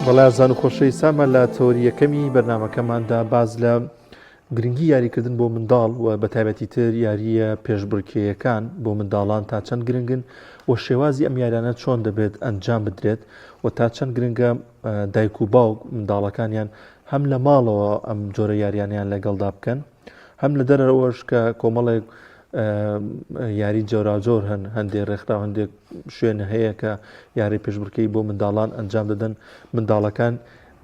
بەڵێ ئازیزان و خۆشەویستانمان لە تەوەری یەکەمی بەرنامەکەماندا باس لە گرنگی یاریکردن بۆ منداڵ و بە تایبەتی تر یارییە پێشبڕکێیەکان بۆ منداڵان تا چەند گرنگن و شێوازی ئەم یاریانە چۆن دەبێت ئەنجام بدرێت و تا چەند گرنگە دایک و باوک منداڵەکانیان هەم لە ماڵەوە ئەم جۆرە یاریانیان لەگەڵدا بکەن هەم لە دەرەوەش کە کۆمەڵێک یاری جۆراوجۆر هەن هەندێک ڕێکخراو هەندێک شوێن هەیە کە یاری پێشبڕکێی بۆ منداڵان ئەنجام دەدەن منداڵەکان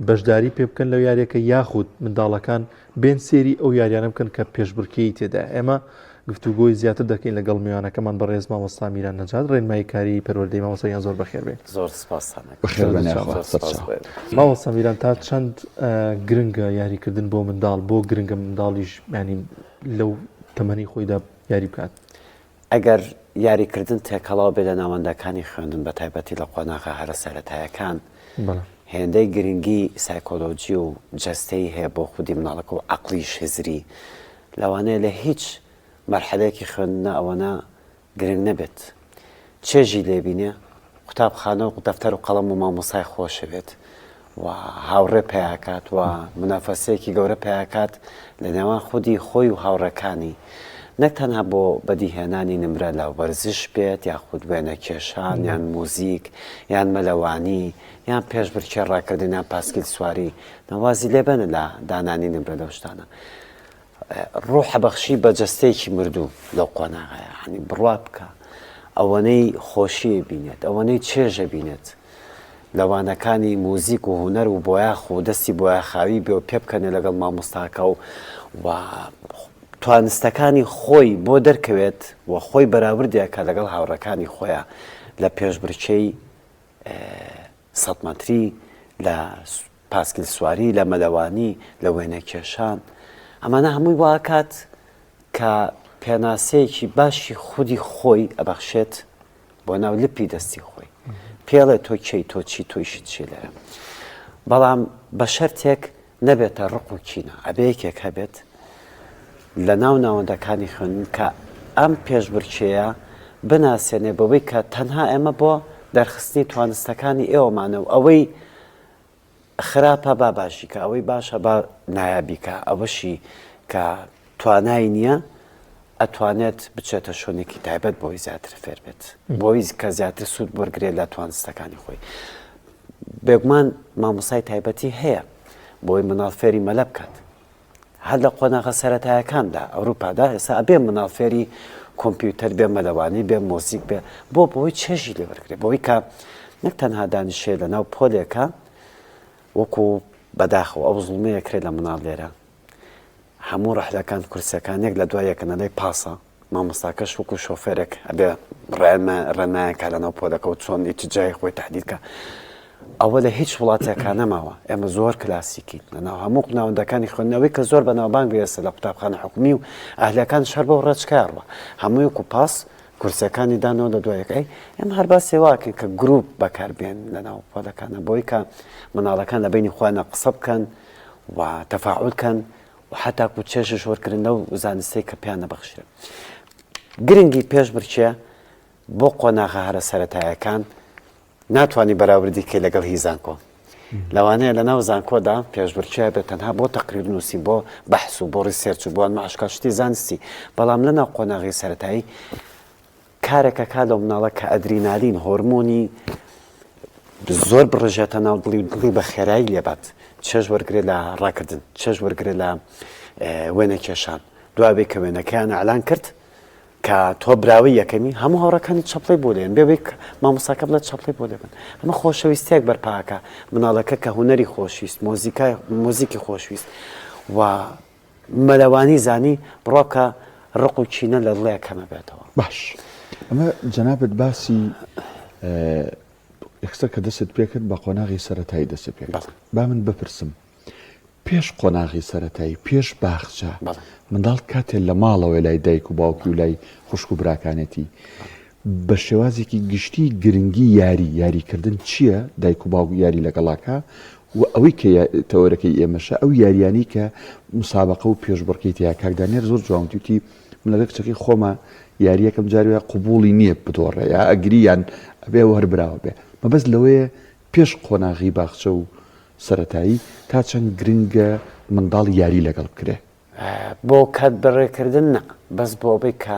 بەشداری پێ بکەن لەو یاریەکە یاخود منداڵەکان بێن سێری ئەو یاریانە بکەن کە پێشبڕکێی تێدا ئێمە گفتوگۆی زیاتر دەکەین لەگەڵ میوانەکەمان بەڕێز مامۆستا میران نەجات ڕێنمایی کاری پەروەردەی مامۆستا گیان زۆر بەخێر بێن. زۆر سپاستان ئەکەم. بەخێر بێن زۆر یاخوا سپاس سەرچاو. بۆ ئێوە. مامۆستا میران تا چەند گرنگە یاریکردن بۆ منداڵ بۆ گرنگە منداڵیش یانی لەو تەمەنی خۆیدا یاری بکات؟ ئەگەر یاریکردن تێکەڵاو بێت لە ناوەندەکانی خوێندن بە تایبەتی لە قۆناغە هەرە سەرەتایەکان هێندەی گرنگی سایکۆلۆجی و جەستەیی هەیە بۆ خودی مناڵەکە و عەقڵیش هزری لەوانەیە لە هیچ مەرحەلەیەکی خوێندنە ئەوەنە گرنگ نەبێت چێژی لێبینێ قوتابخانە و دەفتەر و قەڵەم و مامۆستای خۆشەوێت و هاوڕێ پەیاکات و مونافەسەیەکی گەورە پەیاکات لە نێوان خودی خۆی و هاوڕێکانی نەک تەنها بۆ بەدیهێنانی نمرە لە وەرزش بێت یاخود وێنەکێشان یان موزیک یان مەلەوانی یان پێشبرکێ ڕاکردن یان پاسکیل سواری نەوازی لێبەنە لە دانانی نمرە لەو شتانە ڕۆحە بەخشی بە جەستەیەکی مردوو لەو قۆناغەیە عنی بڕوا بکە ئەوەنەی خۆشی بینێت ئەوەنەی چێژە بینێت لە وانەکانی موزیک و هونەر و بۆیاخ و دەستی بۆیاخاوی بێ و پێ بکەنێ لەگەڵ مامۆستاکە و و توانستەکانی خۆی بۆ دەرکەوێت و خۆی بەراوردێکە لەگەڵ هاوڕەکانی خۆیان لە پێشبرکێی سەد مەتری، لە پاسکیل سواری، لە مەلەوانی، لە وێنەکێشان، ئەمانە هەمووی وا ئەکات کە پێناسەیەکی باشی خودی خۆی ئەبەخشێت بۆ ناو لپی دەستی خۆی پێڵێ تۆ کێی تۆ چی تۆ ئیشت چیە لێرە بەڵام بە شەرتێک نەبێتە ڕق و کینە، ئەبێ یەکێک هەبێت لە ناو ناوەندەکانی خوێندن کە ئەم پێشبرکێیە بناسێنێ بەوەی کە تەنها ئێمە بۆ دەرخستنی توانستەکانی ئێوەمانە و ئەوەی خراپە با باشی کە ئەوەی باشە با نایابی کە ئەوەشی کە توانای نییە ئەتوانێت بچێتە شوێنێکی تایبەت بۆی زیاتر فێر بێت بۆی کە زیاتر سوود وەرگێت لە توانستەکانی خۆی بێگومان مامۆسای تایبەتی هەیە بۆی مناڵ فێری مەلە بکات هەر لە قۆناغە سەتایەکاندا ئەوروپادا ئێستا ئەبێ مناڵ فێری کۆمپیوتەر بێ مەلەوانی بێ مۆزیک بێ بۆ بۆی چێژی لێ وەرگێ بۆی کە نەک تەنها دانیشێ لە ناو پۆلێکە وەکو بەداخەوە ئەو زوڵمەیە کرێ لە مناڵ لێرە هەموو ڕەحلەکان کورسیەکان یەک لە دوای یەکن ئەلێی پاسە مامۆستاکەش وەکو شۆفێرێک ئەبێ ڕێنمایان کا لەناو پۆلەکە و چۆن ئیتجاهی خۆی تهدید کە ئەوە لە هیچ وڵاتێکا نەماوە ئێمە زۆر کلاسیکین لەناو هەموو ناوەندەکانی خوێندنەوەی کە زۆر بەناوبانگ بێ ئێستا لە قوتابخانە حکومی و ئەهلیەکان شەر بەو ڕێچکەیە ڕوە هەمووی وەکو پاس کورسیەکانی دانەوە لە دوای یەک ئەی ئێمە هەر باسی واکەین کە گروپ بەکاربێن لەناو پۆلەکانە بۆی کە مناڵەکان لە بینی خۆیانە قسە بکەن و تەفاعول کەن و حەتاکو چێژش وەرگرن لەو زانستەی کە پێیان دەبەخشرێ. گرنگی پێشبرکێ بۆ قۆناغە هەرە سەرەتایەکان ناتوانی بەراوردی کەی لەگەڵ هی زانکۆ. لەوانەیە لەناو زانکۆدا پێشبرکێ بێت تەنها بۆ تەقریر نووسین بۆ بەحس و بۆ research و بۆ ئەنواع شتی زانستی بەڵام لەناو قۆناغی سەرەتایی کارێک ئەکا لەو مناڵە کە ئەدرینالین هۆرمۆنی زۆر بڕژێتە ناو دڵی و دڵی بە خێرایی لێبات چێژ وەرگێ لە ڕاکردن چێژ وەرگێ لە وێنە کێشان دوابێ کە وێنەکەیان ئەلان کرد کە تۆ براوی یەکەمی هەموو هاوڕەکانی چەپڵی بۆ لێن بێ مامۆساکە بڵێ چەپڵی بۆ لێبن ئەمە خۆشەویستێک بەرپاکە مناڵەکە کە هوەری خۆشویست مۆزیکای مۆزیکی خۆشویست و مەلەوانی زانی بڕوا بکە ڕق و کینە لە دڵیا کەمە بێتەوە. باش ئەمە جەنابت باسی یەکسەر کە دەستت پێکرد بە قۆناغی سەرەتایی دەست پێکرد با من بپرسم پێش قۆناغی سەرەتایی پێش باخچە منداڵ کاتێ لە ماڵەوەی لای دایک و باوکی و لای خوشک و براکانێتی بە شێوازێکی گشتی گرنگی یاری یاریکردن چییە دایک و باوک یاری لەگەڵاکە و ئەوەی کە تەوەرەکەی ئێمەشە ئەو یاریانەی کە مسابەقە و پێشبڕکێی تیا کاک دانیار زۆر جوان وتی وتی من لەگەڵ کچەکەی خۆما یاریەکەم جاری وایە قبوڵی نییە بدۆڕێ یا ئەگری یان ئەبێ ئەو هەر براوە بێ مەبەست لەوەیە پێش قۆناغی باخچە و. سەرەتایی تا چەند گرنگە منداڵ یاری لەگەڵ بکرێ؟ بۆ کات بەڕێکردن نا، بەس بۆ ئەوەی کە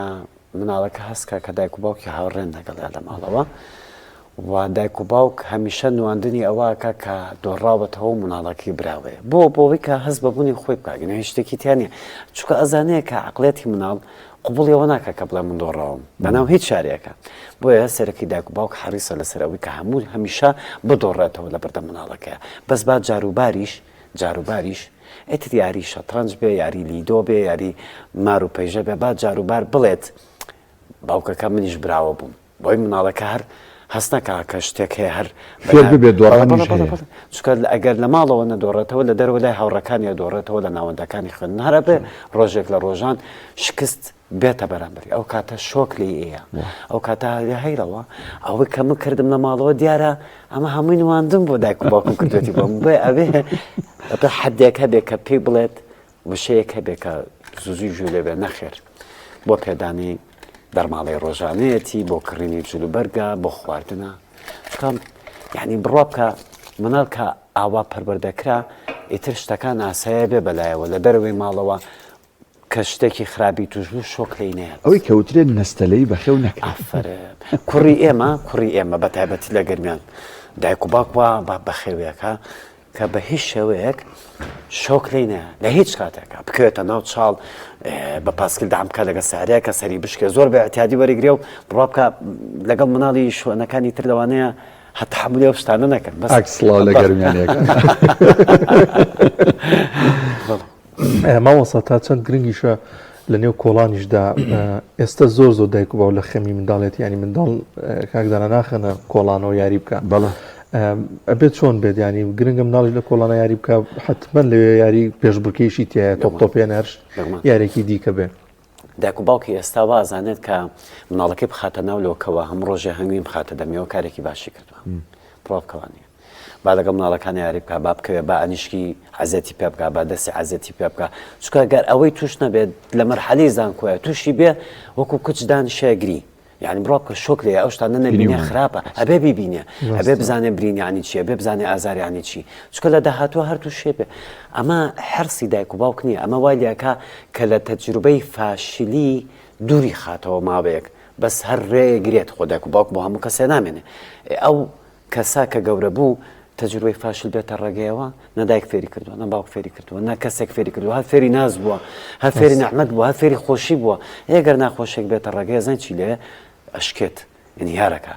مناڵەکە هەست کا کە دایک و باوکی هاوڕێن لەگەڵیا لە ماڵەوە و دایک و باوک هەمیشە نواندنی ئەوە ئەکا کە دۆڕاوەتەوە و مناڵەکەی براوەیە بۆ بۆ ئەوەی کە هەست بە بوونی خۆی بکا گەنە هیچ شتێکی تیا نییە چونکە ئەزانێ کە عەقڵیەتی مناڵ قبوڵی ئەوە ناکا کە بڵێ من دۆڕاوم بەناو هیچ شارێکە بۆیە سەرەکی دایک و باوک حەریسە لەسەر ئەوەی کە هەموو هەمیشە بدۆڕێتەوە لە بەردەم مناڵەکەیە بەس با جاروباریش جاروباریش ئیتر یاری شەتڕەنج بێ، یاری لیدۆ بێ، یاری مار و پەیژە بێ، با جاروبار بڵێت باوکەکە منیش براوە بووم. بۆی مناڵەکە هەر هەست نەکا کە شتێک هەیە هەر فێر ببێت دۆڕانیش هەیە. چونکە ئەگەر لە ماڵەوە نەدۆڕێتەوە لە دەرەوە لای هاوڕێکانی ئەدۆڕێتەوە لە ناوەندەکانی خوێندن هەر ئەبێ ڕۆژێک لە ڕۆژان شکست بێتە بەرامبەری ئەو کاتە شۆک لێی ئەیە ئەو کاتە هەیرەوە ئەوەی کە من کردم لە ماڵەوە دیارە ئەمە هەمووی نواندن بۆ دایک و باوکم کردێتی بۆم بێ ئەبێ ئەبێ حدێک هەبێ کە پێی بڵێت وشەیەک هەبێ کە زوزی گوێ لێ بێ نەخێر بۆ پێدانی دەرماڵەی ڕۆژانەیەتی بۆ کڕینی جلوبەرگە بۆ خواردنە چکام یعنی بڕوا بکە مناڵ کە ئاوا پەروەردەکرا ئیتر شتەکان ئاسایە بێ بەلایەوە لە دەرەوەی ماڵەوە کە شتێکی خراپی توش بوو شۆک لێی نەیەت. ئەوەی کە وترێ نەستەلەی بەخێو نەکرێت. ئافەرم کوڕی ئێمە کوڕی ئێمە بە تایبەتی لە گەرمیان دایک و باوک وا بە بەخێویەکە کە بە هیچ شێوەیەک شۆک لێی نەیە لە هیچ کاتێکا بکەوێتە ناو چاڵ بە پاسکیل دام بکە لەگە سارەیە کە سەری بشکێ زۆر بە اعتیادی وەریگرێ و بڕوا بکە لەگەڵ مناڵی شوێنەکانی تر لەوانەیە هەر تەحەمولی ئەو شتانە نەکەن بەس ئاک سڵاو لە گەرمیانیەکان. مامۆستا تا چەند گرنگیشە لە نێو کۆڵانیشدا ئێستا زۆر زۆر دایک و باو لە خەمی منداڵێت ینی منداڵ کاکدانە ناخەنە کۆڵانەوە یاری بکە بەڵێ ئەبێت چۆن بێت ینی گرنگە مناڵی لە کۆڵانە یاری بکە حتمما لەوێ یاری پێشبڕکێشی تایە تۆپ تۆپێن هەر یارێکی دیکە بێ دایک و باوکی ئێستا وا ئەزانێت کە مناڵەکەی بخاتە ناو لۆکەوە هەموو ڕۆژێ هەنگوین بخاتە دەمیەوە کارێکی باشی کردووە بڕوا بکەوە نییە با لەگەڵ مناڵەکان یاری بکا با بکەوێ با ئەنیشکی عەزێتی پێ بکا با دەستی عەزێتی پێ بکا چونکە گەر ئەوەی توش نەبێت لە مەرحەلەی زانکۆیە تووشی بێ وەکو کچ دانیشێ گری یعنی بڕوا بکە شۆک لێ ئەو شتانە نەبینێ خراپە ئەبێ بیبینێ ئەبێ بزانێ برین یعنی چی ئەبێ بزانێ ئازار یعنی چی چونکە لە داهاتووە هەر تووشێ بێ ئەمە حرسی دایک و باوک نییە ئەمە وای لێکا کە لە تەجروبەی فاشلی دووری خاتەوە ماوەیەک بەس هەر ڕێ گرێت خۆ دایک و باوک بۆ هەموو کەسێ نامێنێ ئەو کەسە کە گەورە بوو تەجروبەی فاشل بێتە ڕێگەیەوە نە دایک فێری کردووە نە باوک فێری کردووە نە کەسێک فێری کردووە هەر فێری ناز بووە هەر فێری نەعمەت بووە هەر فێری خۆشی بووە ئێگەر ناخۆشێک بێتە ڕێگەیە زان چی لێ ئەشکێت انهیارەکە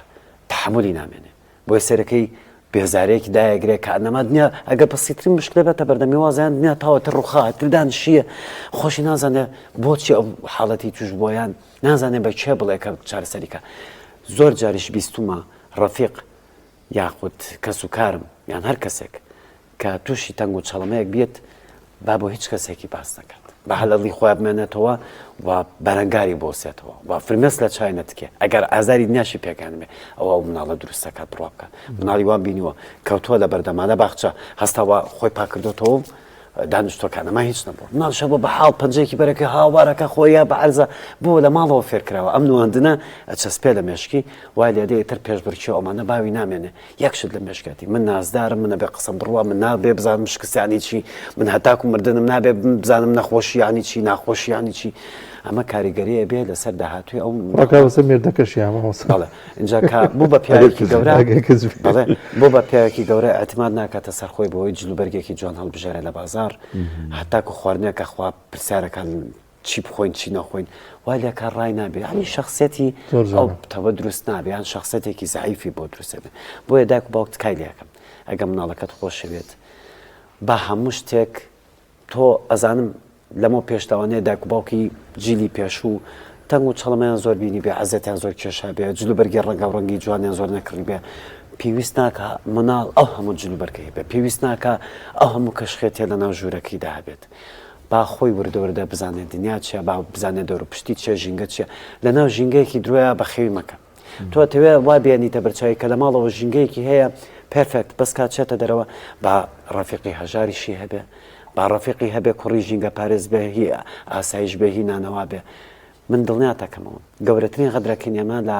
تەحەمولی نامێنێ بۆیە سەرەکەی بێزارێکی دایەگرێ کە ئەنەما دنیا ئەگەر بەسیترین مشکلە بێتە بەردەمی وازیان دنیا تاوەتر ڕوخا تر دانشیە خۆشی نازانێ بۆچی ئەو حاڵەتی توش بۆیان نازانێ بە کێ بڵێ کە چارەسەریکە زۆر جاریش بیستومە ڕەفیق یاخود کەسوکارم یان هەر کەسێک کە تووشی تەنگ و چەڵەمەیەک بێت با بۆ هیچ کەسێکی باس نەکات بە هەلەڵی خۆیان بمێنێتەوە و بەرەنگاری بۆسێتەوە و فرمێس لە چای نەتکێ ئەگەر ئازاری دنیاشی پێکان بێ ئەوە ئەو مناڵە دروست دەکات بڕوا بکە مناڵی وام بینیوە کەوتووە لە بەردەمانە باخچە هەستاوە خۆی پاکردوتەوە و دانیشتوەکان ئەمە هیچ نەبوو مناڵ شەبوو بە حاڵ پەنجەیەکی بەرەکە هاوارەکە خۆیە بە عەرزە بۆ لە ماڵەوە فێرکراوە ئەم نواندنە ئەچەسپێ لە مێشکی وای لێ دێ ئیتر پێشبڕکێ ئەمانە باوی نامێنێ یەک شت لە مێشکەتی من نازدارم من ئەبێ قسەم بڕوا من نابێ بزانم شکستیانی چی من هەتاکو مردنم نابێ بزانم نەخۆشیانی چی ناخۆشیانی چی ئەمە کاریگەریە بێ لەسەر داهاتوی ئەو ڕکا بەسەر مێردەکەشی مامۆستا بەڵێ اینجا کە بوو بە پیاوێکی گەورە بەڵێ بۆ بە پیاوێکی گەورە ئەتماد ناکاتە سەر خۆی بۆی جلوبەرگێکی جوان هەڵبژێرە لە بازار هەتاکو خواردنێکە خوا پرسیارەکان چی بخۆین چی نەخۆین وای لێکا ڕای نابێ یعنی شخصیەتی ئەو پتەوە دروست نابێ یان شخصیەتێکی زعیفی بۆ دروستە بێ بۆیە دایک و باوک تکای لێکەم ئەگە مناڵەکەت خۆشەوێت با هەموو شتێک تۆ ئەزانم لەمەو پێش لەوانەیە دایک و باوکی جیلی پێشوو تەنگ و چەڵەمەیان زۆر بینی بێ عەزێتیان زۆر کێشا بێ جل و بەرگی ڕەنگاو ڕەنگی جوانیان زۆر نەکڕی بێ پێویست ناکا مناڵ ئەو هەموو جل و بەرگەی بێ پێویست ناکا ئەو هەموو کەشخێتێ لە ناو ژوورەکەیدا هەبێت با خۆی وردە وردە بزانێت دنیا چیە با بزانێت دەور و پشتی چیە ژینگە چیە لە ناو ژینگەیەکی درۆیا بەخێوی مەکە تۆ ئەتەوێ وا بێنیتە بەرچاوی کە لە ماڵەوە ژینگەیەکی هەیە perfect بەس کا چێتە دەرەوە با ڕەفیقی هەژاریشی هەبێ با ڕەفیقی هەبێ کوڕی ژینگە پارێز بێ هی ئاسایش بێ هی نانەوا بێ من دڵنیاتەکەمەوە گەورەترین غەدرەکەی ئێمە لە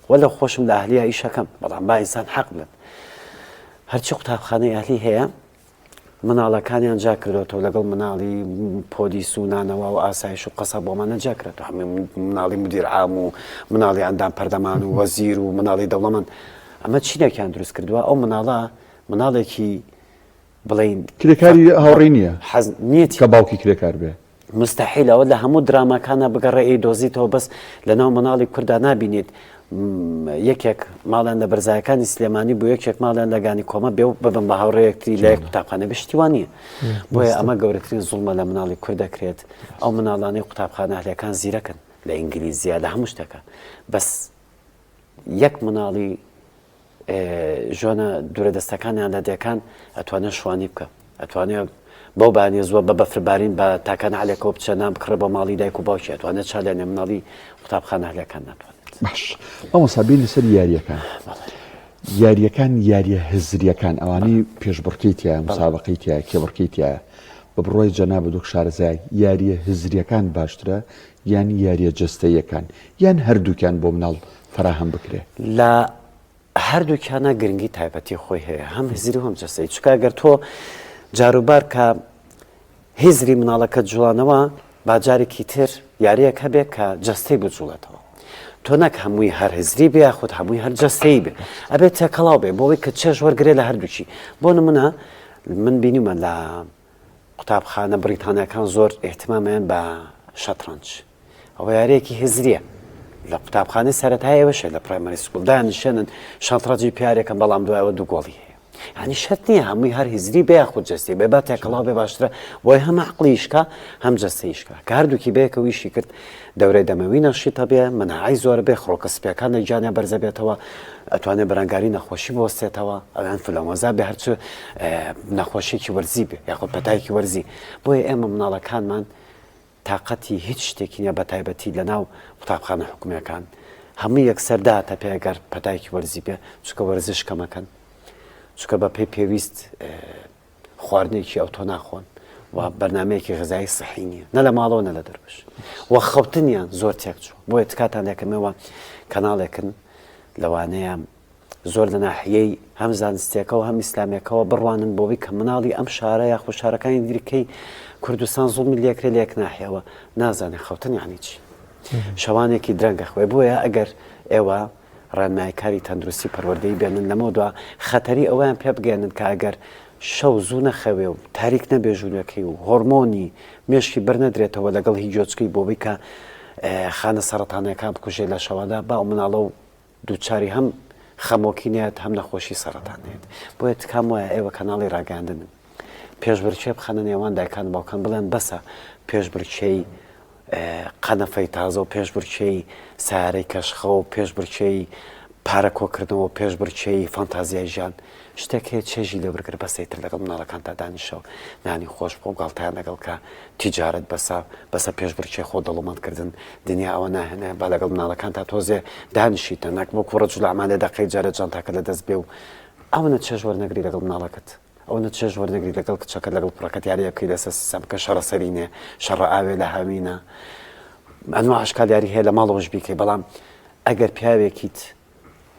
وەلە خۆشم لە ئەهلیە ئیشەکەم بەڵام با ئینسان حەق بڵێت. هەرچی قوتابخانەی ئەهلی هەیە مناڵەکانیان جا کردوەوە لەگەڵ مناڵی پۆلیس و نانەوا و ئاسایش و قەساب بۆمانە جا کرێتەوە هەموو مناڵی مدیر عام و مناڵی ئەندام پەرلەمان و وەزیر و مناڵی دەوڵەمەند ئەمە چینێکیان دروست کردووە ئەو مناڵە مناڵێکی بڵێین کرێکاری هاوڕێی نییە حەز نیەتی کە باوکی کرێکار بێ. مستحیل ئەوە لە هەموو دراماکانا بگەڕێ ئەیدۆزیتەوە بەس لەناو مناڵی کوردا نابینیت یەکێک ماڵیان لە بەرزایەکانی سلێمانی بوو یەکێک ماڵیان لە گانی کۆمە بێ و ببن بە هاوڕێ یەکتری لە یەک قوتابخانە بێ شتی وا نییە بۆیە ئەمە گەورەترین زوڵمە لە مناڵی کورد دەکرێت ئەو مناڵانەی قوتابخانە ئەهلیەکان زیرەکن لە ئینگلیزیە لە هەموو شتێکە بەس یەک مناڵی ژۆنە دوورە دەستەکانیان لە دێکان ئەتوانێت شوانی بکە ئەتوانێت بەو بانیە زووە بە بەفربارین بە تاکان عەلێکەوە بچە نان بکڕێ بۆ ماڵی دایک و باوکی ئەتوانێت چالێنێ مناڵی قوتابخانە ئەهلیەکان ناتوانێت. باش مامۆستا بێینە سەر یاریەکان یاریەکان یاریە هزریەکان ئەوانەی پێشبڕکێی تایە مسابقەی تایە کێبڕکێی تایە بە بڕوای جەنابت وەک شارەزایەک یاریە هزریەکان باشترە یان یاریە جەستەیەکان یان هەردووکیان بۆ مناڵ فەراهەم بکرێ؟ لە هەردووکیانا گرنگی تایبەتی خۆی هەیە هەم هزری و هەم جەستەیی چونکە ئەگەر تۆ جاروبار کە هزری مناڵەکە جوڵانەوە با جارێکی تر یاریەک هەبێ کە جەستەی بجوڵێتەوە تۆ نەک هەمووی هەر هزری بێ یاخود هەمووی هەر جەستەیی بێ ئەبێت تێکەڵاو بێ بۆ ئەوەی کە چێژ وەرگرێ لە هەردووکی بۆ نمونە من بینیومە لە قوتابخانە بڕیتانیاکان زۆر ئیهتمامیان بە شەتڕەنج ئەوە یاریەکی هزریە لە قوتابخانەی سەرەتای ئەوەشە لە primary school دانیشێنن شەتڕەنجی پیارێکم بەڵام دوایەوە دوو گۆڵی هەیە هەنی شەرت نییە هەمووی هەر هزری بێ یاخود جەستەی بێ با تێکەڵاو بێ باشترە بۆی هەم عقلی ئیشکا هەم جەستەی ئیشکا کە هەردووکی بەیەکەوە ئیشی کرد دەورەی دەمەوی نەشیتە بێ مەناعەی زۆر بێ خڕۆکە سپیەکان لە گیانیا بەرزە بێتەوە ئەتوانێت بەرەنگاری نەخۆشی بوەستێتەوە ئەو ئەنفلەوەنزا بێ هەرچ نەخۆشیێکی وەرزی بێ یاخود پەتایەکی وەرزی بۆیە ئێمە مناڵەکانمان تاقەتی هیچ شتێکی نیە بەتایبەتی لەناو قوتابخانە حکومیەکان هەموو یەکسەر داتە پێ گەر پەتایەکی وەرزی بێ چونکە وەرزش کەمەکەن چونکە بە پێی پێویست خواردنێکی ئەوتۆ ناخۆن و بەرنمەیەکی غەزایی سەحی نییە نە لە ماڵەوە نە لە دەروش و خەوتنیان زۆر تێک چوو بۆیە تکاتان دەکەمەوە کەناڵێکن لەوانەیە زۆر لە ناحیەی هەم زانستیەکەوە هەم ئیسلامیەکەوە بڕوانن بۆوەی کە مناڵی ئەم شارە یاخود شارەکانی دیکەی کوردستان زوڵمی لێکرێ لە یەک ناحیەوە نازانێ خەوتن یعنی چی شەوانێکی درەنگە خوێ بۆیە ئەگەر ئێوە ڕێنمایکاری تەندروستی پەروەردەی بێنن لەمە دوا خەتەری ئەویان پێ بگەێنن کە ئەگەر شەو زوو نەخەوێ و تاریک نەبێ ژوورەکەی و هۆرمۆنی مێشکی بەرنەدرێتەوە لەگەڵ هی گۆچکەی بۆ ئەوەی کە خانە سەرەتانەکان بکوژێ لە شەواندا با ئەو مناڵە و دووچاری هەم خەمۆکی نەیەت هەم نەخۆشی سەرەتان نەیەت بۆیە تکام وایە ئێوە کەناڵی ڕاگەیاندنن پێشبرکێ بخەنە نێوان دایکان و باوکان بڵێن بەسە پێشبرکێی قەنەفەی تازە و پێشبرکێی سارەی کەشخە و پێشبرکێی پارە کۆکردنەوە پێشبرکێی فانتازیای ژیان شتێک هەیە چێژی لێ وەرگرە بەسە ئیتر لەگەڵ مناڵەکانتا دانیشە و نانی خۆش بخۆ گاڵتەیان لەگەڵ کە تیجارەت بەسە بەسە پێشبڕکێ خۆ دەوڵەمەند کردن دنیا ئەوە ناهێنێ با لەگەڵ مناڵەکانتا تۆزێ دانیشیتە نەک وەکو ڕەجول ئەعمالێ دەقەی جارێ جانتاکە لە دەست بێ و ئەوەنە چێژ وەرنەگری لەگەڵ مناڵەکەت ئەوەنە چێژ وەرنەگری لەگەڵ کچەکەت لەگەڵ کوڕەکەت یاریە بکەی لەسەر سیسەم کە شەڕە سەرینێ شەڕە ئاوێ لە هاوینە ئەنوا ئەشکال یاری هەیە لە ماڵەوەش بیکەی بەڵام ئەگەر پیاوێکیت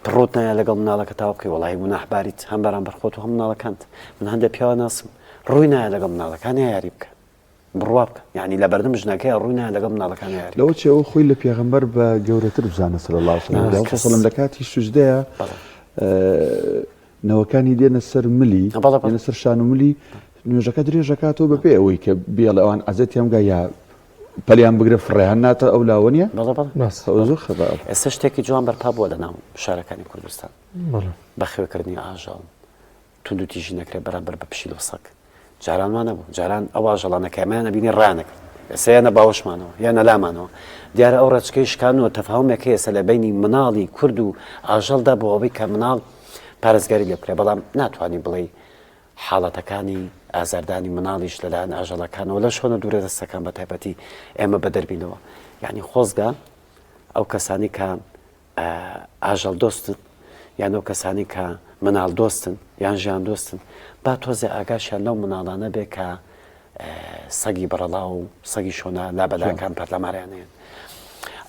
پڕۆت نایە لەگەڵ مناڵەکەتا بکەی وەڵاهی گوناحباریت هەم بەرامبەر خۆت و هەم مناڵەکانت من هەندێک پیاوە ناسم ڕووی نایە لەگەڵ مناڵەکانیا یاری بکە بڕوا بکە یعنی لە بەردەم ژنەکەی ڕووی نایە لەگەڵ مناڵەکان یاری لەوە چێ ئەو خۆی لە پێغەمبەر بە گەورەتر بزانە صلی الله علیه وسلم پیامبەر صلی الله لە کاتی سوجدەیە نەوەکانی دێنە سەر ملی دێنە سەر شان و ملی نوێژەکە درێژەکاتەوە بەپێ ئەوەی کە بێڵێ ئەوان عەزێتیان بگا یا پەلیان بگرە فڕێیان ناتە ئەو لاوە نیە؟ بەڵێ بەڵێ. ڕاستە. ئەوە زۆر خەتایە. ئێستا شتێکی جوان بەرپا بووە لە ناو شارەکانی کوردستان. بەڵێ. بەخێوکردنی ئاژەڵ، توندوتیژی نەکرێت بەرامبەر بە پشیلە و سەگ. جاران وا نەبوو. جاران ئەو ئاژەڵانە کە ئێمەیان ئەبینی ڕایانەکرد. ئێستا یانە باوەشمانەوە، یانە لامانەوە. دیارە ئەو ڕێچکەی شکاندنەوە تەفاهومێک هەیە ئێستا لە بەینی مناڵی کورد و ئاژەڵدا بۆ ئەوەی کە مناڵ پارێزگاری لێ بکرێت. بەڵام ناتوانی بڵێی حاڵەتەکانی ئازاردانی مناڵیش لەلایەن ئاژەڵەکانەوە لە شوێنە دوورە دەستەکان بە تایبەتی ئێمە بەدەربینەوە یعنی خۆزگە ئەو کەسانی کە ئاژەڵ دۆستن یان ئەو کەسانی کە مناڵ دۆستن یان ژیان دۆستن با تۆزێ ئاگاشیان لەو مناڵانە بێ کە سەگی بەڕەڵا و سەگی شۆنا لابەلاکان پەرلەماریان هەیە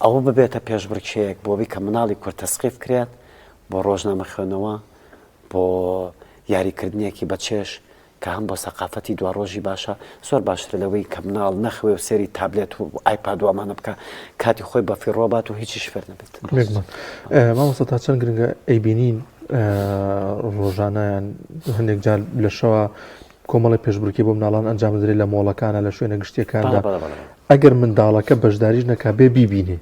ئەوە ببێتە پێشبڕکێیەک بۆ بی کە مناڵی کورد تەسقیف کرێت بۆ ڕۆژنامە خوێنەوە بۆ. یاریکردنێکی بە چێژ کە هەم بۆ سەقافەتی دواڕۆژی باشە، زۆر باشترە لەوەی کە مناڵ نەخەوێ و سەیری تابلێت و ئایپاد و ئەمانە بکا، کاتی خۆی بەفیڕۆ بات و هیچیش فێر نەبێت. بێگومان. مامۆستا تا چەند گرنگە ئەیبینین ڕۆژانە یان هەندێک جار لە شەوە کۆمەڵی پێشبڕکێ بۆ مناڵان ئەنجام دەدرێت لە مۆڵەکانە لە شوێنە گشتیەکاندا ئەگەر منداڵەکە بەشداریش نەکا بێ بیبینێ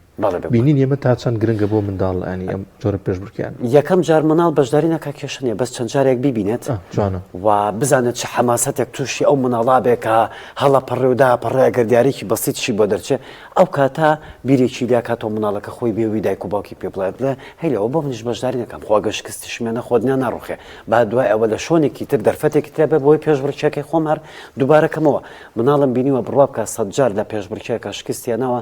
بینین ئێمە تا چەند گرنگە بۆ منداڵ ئەنی ئەم جۆرە پێشبڕکێیان؟ یەکەم جار منداڵ بەشداری نەکا کێشە نییە بەس چەند جارێک بیبینێت جوانە و بزانێت چ حەماسەتێک تووشی ئەو منداڵا بێ کە هەڵەپەڕێ و داپەڕێ ئەگەر دیارێکی بەسیتشی بۆ دەرچێ ئەو کاتە بیرێکی لێکاتەوە منداڵەکە خۆی بێ وی دایک و باوکی پێ بڵێ بڵێ هەی لەوە بۆ منیش بەشداری نەکەم خۆ ئەگەر شکستیشم هێنا خۆ دنیا ناڕوخێ با دوای ئەوە لە شۆنێکی تر دەرفەتێکی تر بێ بۆی پێشبڕکێکەی خۆم هەر دووبارە کەمەوە مناڵم بینیوە بڕوا بکە سەدجار لە پێشبڕکێکە شکستی هێناوە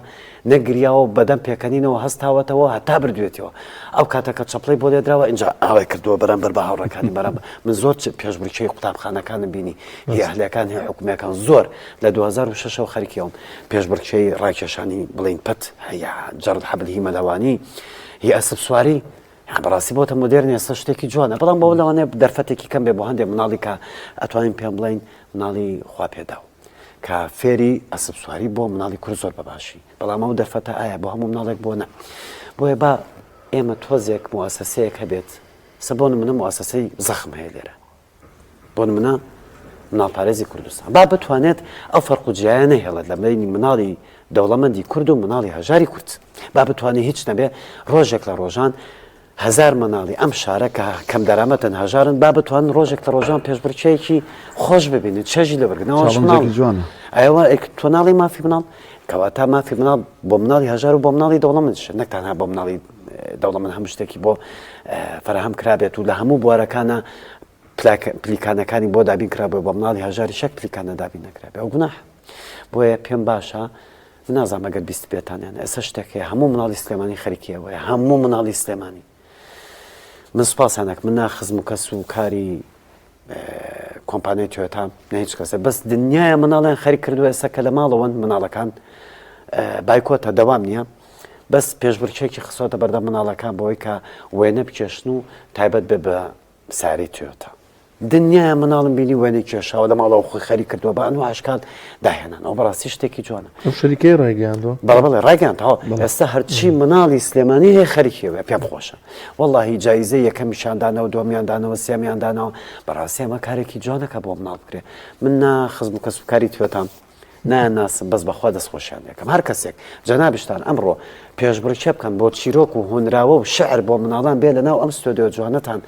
نەگریاوە و بەدەم پێکەنینەوە هەستاوەتەوە هەتا بردوێتیەوە. ئەو کاتە کە چەپڵەی بۆ لێدراوە ئینجا ئاوای کردووە بەرامبەر بە هاوڕێکانی بەرامبەر من زۆر پێشبڕکێی قوتابخانەکانم بینی هی ئەهلیەکان هی حکومیەکان زۆر لە 2006 ەوە خەریکی ئەوم پێشبڕکێی ڕاکێشانی بڵین پەت هەیە جەڕد حەبل هی مەلەوانی هی ئەسپ سواری یان بەڕاستی بۆتە مۆدێرن ئێستا شتێکی جوانە بەڵام بەوە لەوانەیە دەرفەتێکی کەم بێ بۆ هەندێک مناڵی کە ئەتوانین پێم بڵین مناڵی خوا پێداو کە فێری ئەسپ سواری بۆ مناڵی کورد زۆر بەباشی بەڵام ئەو دەرفەتە ئایا بۆ هەموو مناڵێک بۆ نە بۆیە با ئێمە تۆزێک موسسەیەک هەبێت سە بۆ نمونە موسسەی زەخم هەیە لێرە بۆ نمونە مناڵپارێزی کوردستان با بتوانێت ئەو فەرق و جیایە نەهێڵێت لە بینی مناڵی دەوڵەمەندی کورد و مناڵی هەژاری کورد با بتوانێت هیچ نەبێ ڕۆژێک لە ڕۆژان هەزار مناڵی ئەم شارە کە کەم دەرامەتن هەژارن با بتوانن ڕۆژێک لە ڕۆژان پێشبڕکێیەکی خۆش ببینن چێژی لێ وەرگرن ئەوەش مناڵ چاڵنجێکی جوانە. ئەوە تۆ ناڵێی مافی مناڵ کەواتە مافی مناڵ بۆ مناڵی هەژار و بۆ مناڵی دەوڵەمەندیشە نەک تەنها بۆ مناڵی دەوڵەمەند هەموو شتێکی بۆ فەراهەم کرابێت و لە هەموو بوارەکانە پلیکانەکانی بۆ دابین کرابێ بۆ مناڵی هەژاری شەک پلیکانە دابین نەکرابێ ئەو گوناح بۆیە پێم باشە من نازانم ئەگەر بیستبێتان یان ئێستا شتێک هەیە هەموو مناڵی سلێمانی خەریکی ئەوەیە هەموو مناڵی سلێمانی من سوپاسیان دەکەم من نا خزم و کەس و کاری کۆمپانیای تۆیۆتا نە هیچ کەسێ بەس دنیاە مناڵیان خەریک کردووە ئێستا کە لە ماڵەوەن مناڵەکان بایکۆتە دەوام نییە بەس پێشبڕکێکی خستۆتە بەردەم مناڵەکان بۆی کە وێنە بکێشن و تایبەت بێ بە ساری تۆیۆتا دنیایە مناڵم بینی وێنەی کێشاوە لە ماڵەوە خۆی خەریک کردووە بە ئەنوا ئەشکال داهێنان ئەو بەڕاستی شتێکی جوانە. ئەو شەریکەی ڕایگەیاندووە؟ بەڵێ بەڵێ ڕایگەیاند تەواو ئێستا هەرچی مناڵی سلێمانی هەیە خەریکی ئەوەیە پێم خۆشە وەڵاهی جایزەی یەکەمیشیان داناوە دووەمیان داناوە سێیەمیان داناوە بەڕاستی ئەمە کارێکی جوانە کە بۆ مناڵ بکرێ من نا خزم و کەسوکاری توێتام نایانناسم بەس بەخوا دەستخۆشیان دەکەم هەر کەسێک جەنابشتان ئەمڕۆ پێشبڕکێ بکەن بۆ چیرۆک و هۆنراوە و شعر بۆ مناڵان بێ لەناو ئەم ستۆدیۆ جوانەتان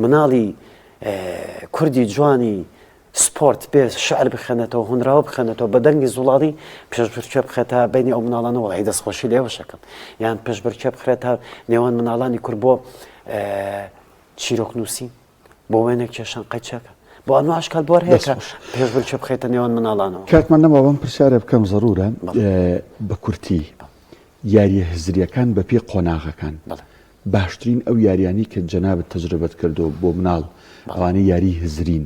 مناڵی کوردی جوانی سپۆرت بێ شعر بخێنێتەوە هۆنراوە بخێنێتەوە بە دەنگی زوڵاڵی پێشبرکێ بخێتە بینی ئەو مناڵانە وەڵی دەستخۆشی لێوەشەکەم یان پێشبرکێ بخرێتە نێوان مناڵانی کورد بۆ چیرۆکنووسی بۆ وێنە کێشان قەیچەکە بۆ ئەنوا ئەشکال بوار هەیە کە پێشبرکێ بخەیتە نێوان مناڵانەوە. کاتمان نەما بەم پرسیارە بکەم زەرورە بە کورتی یاریە هزریەکان بە پێی قۆناغەکان باشترین ئەو یاریانی کە جەنابت تەجربەت کردووە بۆ مناڵ ئەوانەی یاری هزرین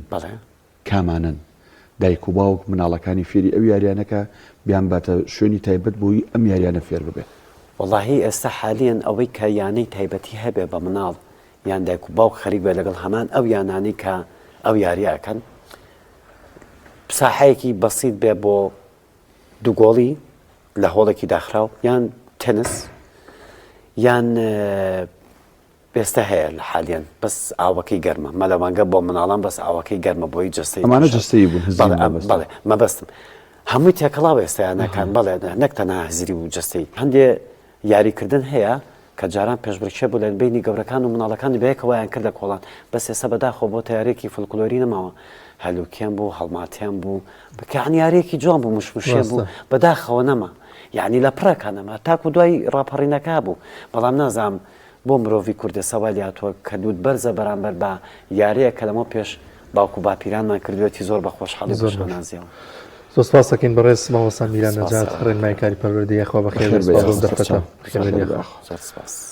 کامانەن؟ دایک و باوک مناڵەکانی فێری ئەو یاریانە کە بیانباتە شوێنی تایبەت بۆی ئەم یاریانە فێر ببێ. وەڵاهی ئێستا حالیەن ئەوەی کە یانەی تایبەتی هەبێ بە مناڵ یان دایک و باوک خەریک بێت لەگەڵ هەمان ئەو یانانەی کە ئەو یاریە ئەکەن ساحەیەکی بەسیت بێ بۆ دوو گۆڵی لە هۆڵێکی داخراو یان تەنس یان ئێستا هەیە لە حالیان بەس ئاوەکەی گەرمە مەلەوانگە بۆ مناڵان بەس ئاوەکەی گەرمە بۆی جەستەی ئەمانە جەستەیی بوون بەڵێ مەبەستم هەمووی تێکەڵاو ئێستا یانەکان بەڵێ نەک تەنها هزری و جەستەی هەندێ یاریکردن هەیە کە جاران پێشبڕکێ بوو لە بەینی گەورەکان و مناڵەکان بەیەکەوە وایان کردە کۆڵان بەس ئێستا بەداخەوە بۆ تەیارەیەکی فولکلۆری نەماوە هەلوکێن بوو هەڵماتێن بوو یەعنی یاریەکی جوان بوو مشمشێن بوو بەداخەوە نەما یعنی لە پڕەکە نەما تاکو دوای ڕاپەڕینەکە بوو بەڵام نازانم بۆ مرۆڤی کورد ئێستا وای لێهاتووە کە لووت بەرزە بەرامبەر بە یارییەک کە لەمەو پێش باوک و باپیرانمان کردوویەتی زۆر بە خۆشحاڵی و بە شانازیەوە. زۆر سپاس دەکەین بەڕێز مامۆستا میران نەجات ڕێنمای کاری پەروەردەی یاخوا بەخێر بێت سپاس بۆ دەرفەتە. بەخێر بێت یاخوا. زۆر سپاس.